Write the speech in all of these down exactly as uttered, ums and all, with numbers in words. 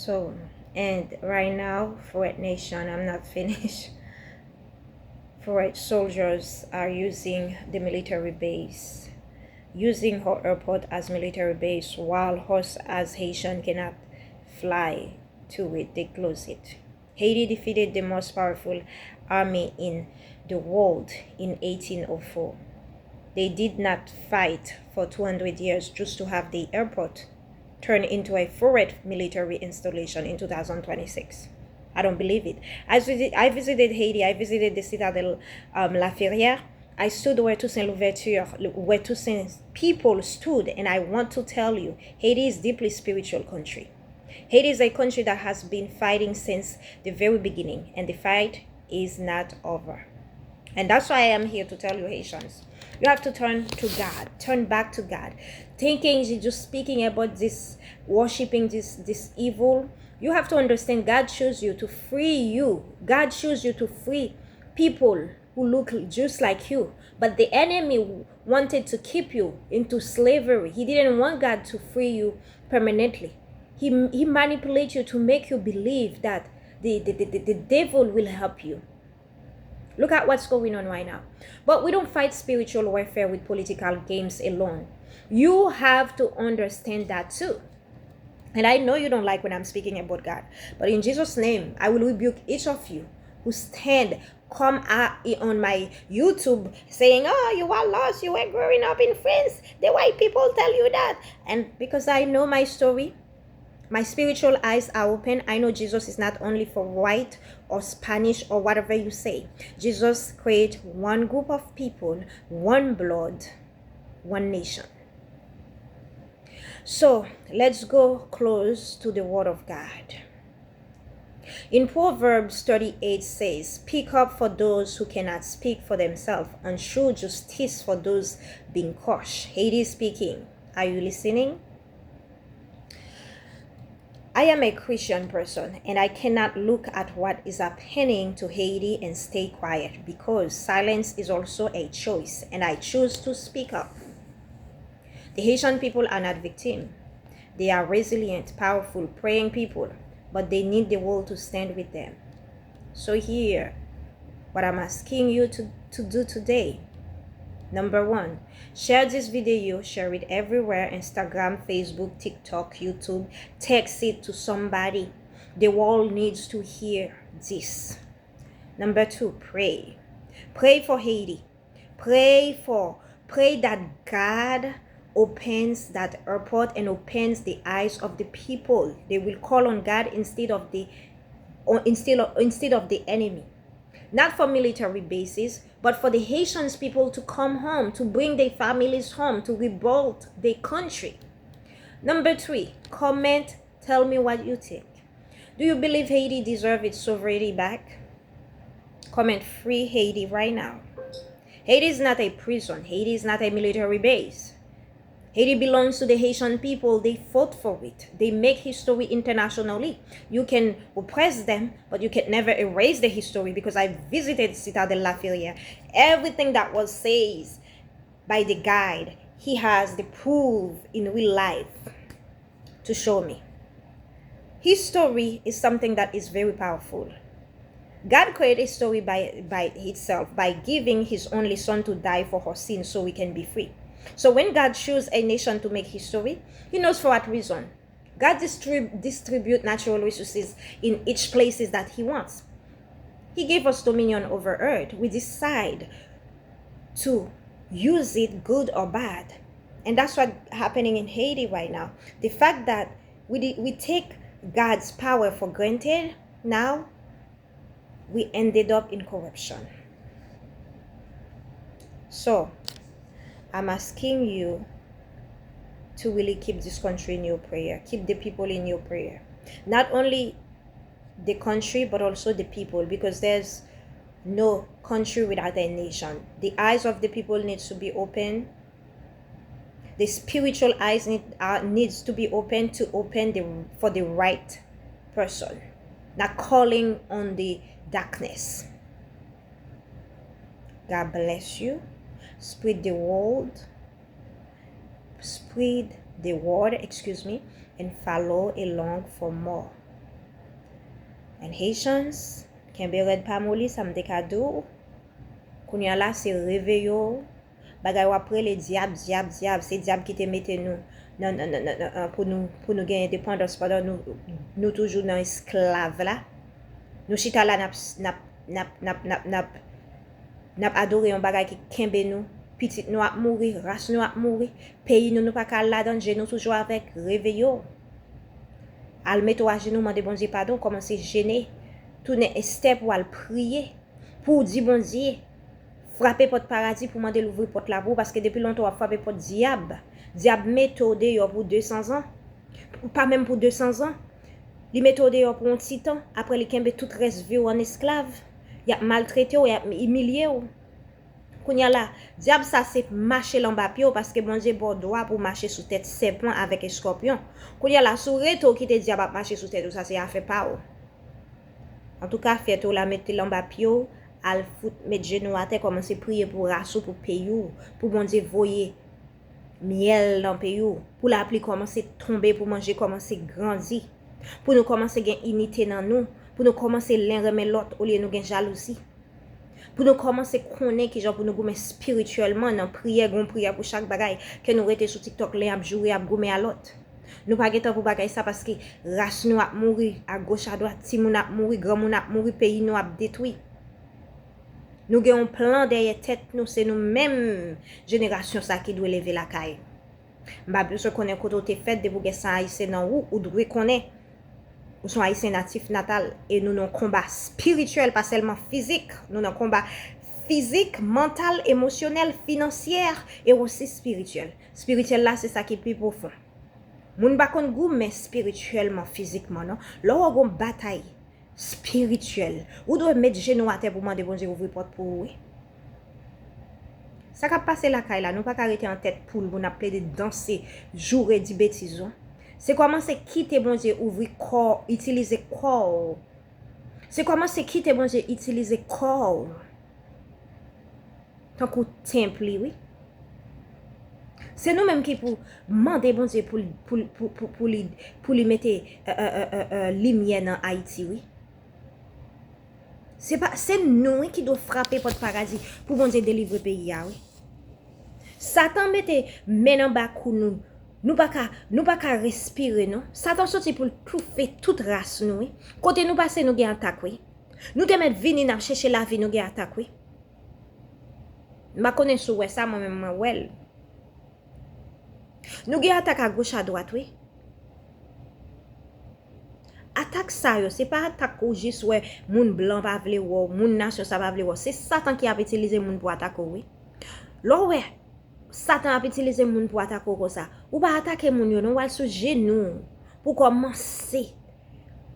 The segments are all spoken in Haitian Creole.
So, and right now, Fouet Nation, I'm not finished. Fouet soldiers are using the military base, using Ho airport as military base, while us as Haitian cannot fly to it, they close it. Haiti defeated the most powerful army in the world in eighteen oh four. They did not fight for two hundred years just to have the airport turn into a Fouet military installation in two thousand twenty-six. I don't believe it. I, visit, I visited Haiti. I visited the Citadel, um, La Ferrière. I stood where Toussaint Louverture, where Toussaint people stood, and I want to tell you, Haiti is deeply spiritual country. Haiti is a country that has been fighting since the very beginning, and the fight is not over. And that's why I am here to tell you, Haitians, you have to turn to God, turn back to God. Thinking you just speaking about this, worshiping this this evil, you have to understand God chose you to free you. God chose you to free people who look just like you. But the enemy wanted to keep you into slavery. He didn't want God to free you permanently. He, he manipulates you to make you believe that the, the, the, the devil will help you. Look at what's going on right now. But we don't fight spiritual warfare with political games alone. You have to understand that too. And I know you don't like when I'm speaking about God, but in Jesus' name, I will rebuke each of you who stand come out on my YouTube saying, "Oh, you are lost. You were growing up in France. The white people tell you that." And because I know my story, my spiritual eyes are open. I know Jesus is not only for white or Spanish or whatever you say. Jesus create one group of people, one blood, one nation. So let's go close to the word of God. In Proverbs thirty-eight says, "Speak up for those who cannot speak for themselves, and show justice for those being crushed." Haiti speaking. Are you listening? I am a Christian person, and I cannot look at what is happening to Haiti and stay quiet, because silence is also a choice, and I choose to speak up. The Haitian people are not victim. They are resilient, powerful, praying people, but they need the world to stand with them. So here, what I'm asking you to, to do today. Number one, share this video, share it everywhere, Instagram, Facebook, TikTok, YouTube. Text it to somebody. The world needs to hear this. Number two, pray. Pray for Haiti. Pray for, pray that God opens that airport and opens the eyes of the people. They will call on God instead of the, or instead of, instead of the enemy. Not for military bases, but for the Haitians people to come home, to bring their families home, to rebuild their country. Number three, comment, tell me what you think. Do you believe Haiti deserve its sovereignty back? Comment, "Free Haiti right now." Haiti is not a prison. Haiti is not a military base. Haiti belongs to the Haitian people. They fought for it. They make history internationally. You can oppress them, but you can never erase the history, because I visited Citadel La Ferrière. Everything that was said by the guide, he has the proof in real life to show me. History is something that is very powerful. God created history by, by itself, by giving his only son to die for our sins so we can be free. So when God choose a nation to make history, he knows for what reason. God distrib- distribute natural resources in each places that he wants. He gave us dominion over earth. We decide to use it good or bad. And that's what's happening in Haiti right now. The fact that we, di- we take God's power for granted now, we ended up in corruption. So, I'm asking you to really keep this country in your prayer. Keep the people in your prayer. Not only the country, but also the people, because there's no country without a nation. The eyes of the people needs to be open. The spiritual eyes need, uh, needs to be open to open the for the right person, not calling on the darkness. God bless you. Spread the word. Spread the word, excuse me, and follow along for more. And Haitians, kenbe rèd pa moli, sa m te ka di w. Kounye a la, se reveye w. Bagay w ap rele dyab, dyab, dyab. Se dyab ki te mete nou nan, nan, nan, nan, nan, pou nou, pou nou gen endepandans pandan nou, nou toujou nan esklav la. Nou chita la, n ap, n ap, n ap, n ap, n ap, n ap, n ap adore yon bagay ki kenbe nou. Pitit nou ap mouri, ras nou ap mouri. Peyi nou, nou pa ka al ladan l, je nou toujou avèk. Reveye w. Al mete w ajenou, mande Bondye padon, kòmanse jene. Tounen Estè pou w al priye. Pou w di Bondye, frape pòt paradi pou mande l ouvri pòt la pou ou, paske depi lontan w ap frape pòt dyab. Dyab mete w deyò pou de san zan. Pa menm pou de san zan. Li mete w deyò pou yon ti tan, apre li kenbe tout rès vi w an esklav. Y ap maltrete w, y ap imilye w. Kounye a la, dyab sa se mache l anba pye w, paske Bondye ba w dwa pou w mache sou tèt sèpan avèk eskòpyon. Kounye a la, si w rete w kite dyab ap mache sou tèt ou, sa se afè pa w. Antouka, fyète w la, mete l anba pye w, al fout, met jenou atè, kòmanse priye pou ras ou, pou peyi w, pou Bondye voye myèl nan peyi w, pou lapli kòmanse tonbe, pou manje kòmanse grandi, pou nou kòmanse gen inite nan nou, pou nou kòmanse len renmen lòt olye nou gen jalouzi, pou nou kòmanse konnen kijan pou nou goumen espirityèlman nan priyè, gen yon priyè pou chak bagay, ke nou rete sou TikTok len ap joure, ap goumen a lòt. Nou pa gen tan pou bagay sa paske ras nou ap mouri agoch adwat, timoun ap mouri, granmoun ap mouri, peyi nou ap detwi. Nou gen yon plan dèyè tèt nou, se nou menm jenerasyon sa ki dwe leve lakay. M pa bezwen konnen kote w te fèt, depi w gen san ayisyen nan ou, ou dwe konnen. Ou se yon ayisyen natif natal, e nou nan konba espirityèl, pa sèlman fizik. Nou nan konba fizik, mantal, emosyonèl, finansyè, e osi espirityèl. Espirityèl la, se sa ki pi pwofon. Moun pa konn goumen espirityèlman, fizikman, non. Lè w wè w gen yon batay espirityèl, ou dwe met jenou atè pou mande Bondye ouvri pòt pou ou, wi. Sa k ap pase lakay la, nou pa ka rete an tèt poul pou n ap plede danse, joure, di betiz, non. Se kòmanse kite Bondye ouvri kò, itilize kò w. Se kòmanse kite Bondye itilize kò w. Tankou tenp li, wi. Se nou menm ki pou mande Bondye pou, pou, pou, pou, pou li, pou li mete, euh, euh, euh, euh, euh, limyè nan Ayiti, wi. Se pa, se nou, wi, ki dwe frape pòt paradi pou Bondye delivre peyi a, wi. Satan mete men nan bakou nou. Nou pa ka, nou pa ka respire, non. Satan soti pou l toufe tout ras nou, wi. Kote nou pase, nou gen atak, wi. Nou te mèt vini, n ap chèche lavi, nou gen atak, wi. M pa konnen si w wè sa, mwen menm mwen wè l. Nou gen atak agoch adwat, wi. Atak sa yo, se pa atak ou jis wè moun blan pa vle wè w, moun nasyon sa pa vle wè w. Se Satan ki ap itilize moun pou atake w, wi. Lè w wè Satan ap itilize moun pou atake w konsa, ou pa atake moun yo, non, w al sou jenou w pou kòmanse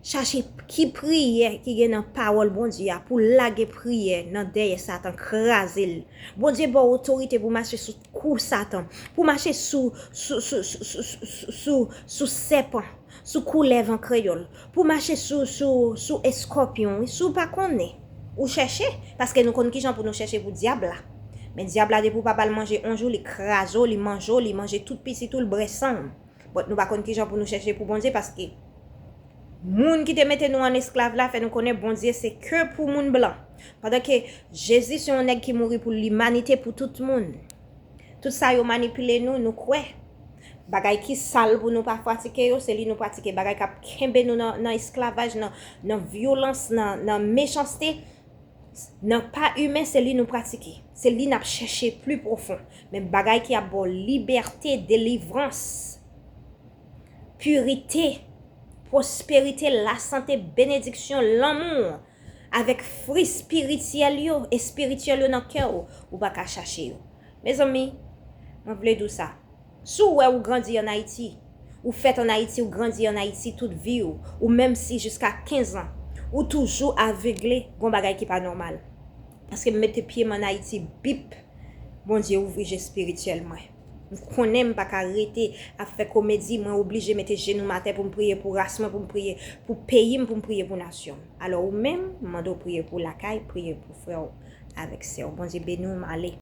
chache ki priyè ki gen nan pawòl Bondye a, pou lage priyè nan dèyè Satan, kraze l. Bondye ba w otorite pou mache sou kou Satan, pou mache sou, sou, sou, sou, sou, sou, sou, sou sèpan, sou koulèv an kreyòl, pou mache sou, sou, sou eskòpyon, wi, si w pa konnen, ou chèche, paske nou konn kijan pou nou chèche pou dyab la. Men dyab la, depi w pa ba l manje yon jou, li kraze w, li manje w, li manje tout pitit ou, li bwè san w. But nou pa konn kijan pou nou chèche pou Bondye, paske moun ki te mete nou an esklav la fè nou konnen Bondye se ke pou moun blan. Pandan ke Jezi se yon nèg ki mouri pou limanite, pou tout moun. Tout sa yo manipile nou, nou kwè. Bagay ki sal pou nou pa pratike yo, se li nou pratike. Bagay k ap kenbe nou nan, nan esklavaj, nan, nan vyolans, nan, nan mechanste, nan pa imen, se li nou pratike. Se li n ap chèche pli pwofon. Men bagay ki ap ba w libète, delivrans, pirite, pwosperite, lasante, benediksyon, lanmou, avèk fwi espirityèl yo, espirityèl yo nan kè w, ou pa ka chache yo. Mezanmi, mwen vle di w sa. Si w wè ou grandi ann Ayiti, ou fèt ann Ayiti, ou grandi ann Ayiti tout vi w, ou menm si jiska kenz an, ou toujou avegle, gon bagay ki pa nòmal. Paske m mete pye m ann Ayiti, bip, Bondye ouvri je espirityèl mwen. M konnen m pa ka rete ap fè komedi, mwen oblije mete jenou m atè pou m priye pou ras mwen, pou m priye pou peyi m, pou m priye pou nasyon m. Alò ou menm, m mande w priye pou lakay, priye pou frè w avèk sè w. Bondye beni w, m ale.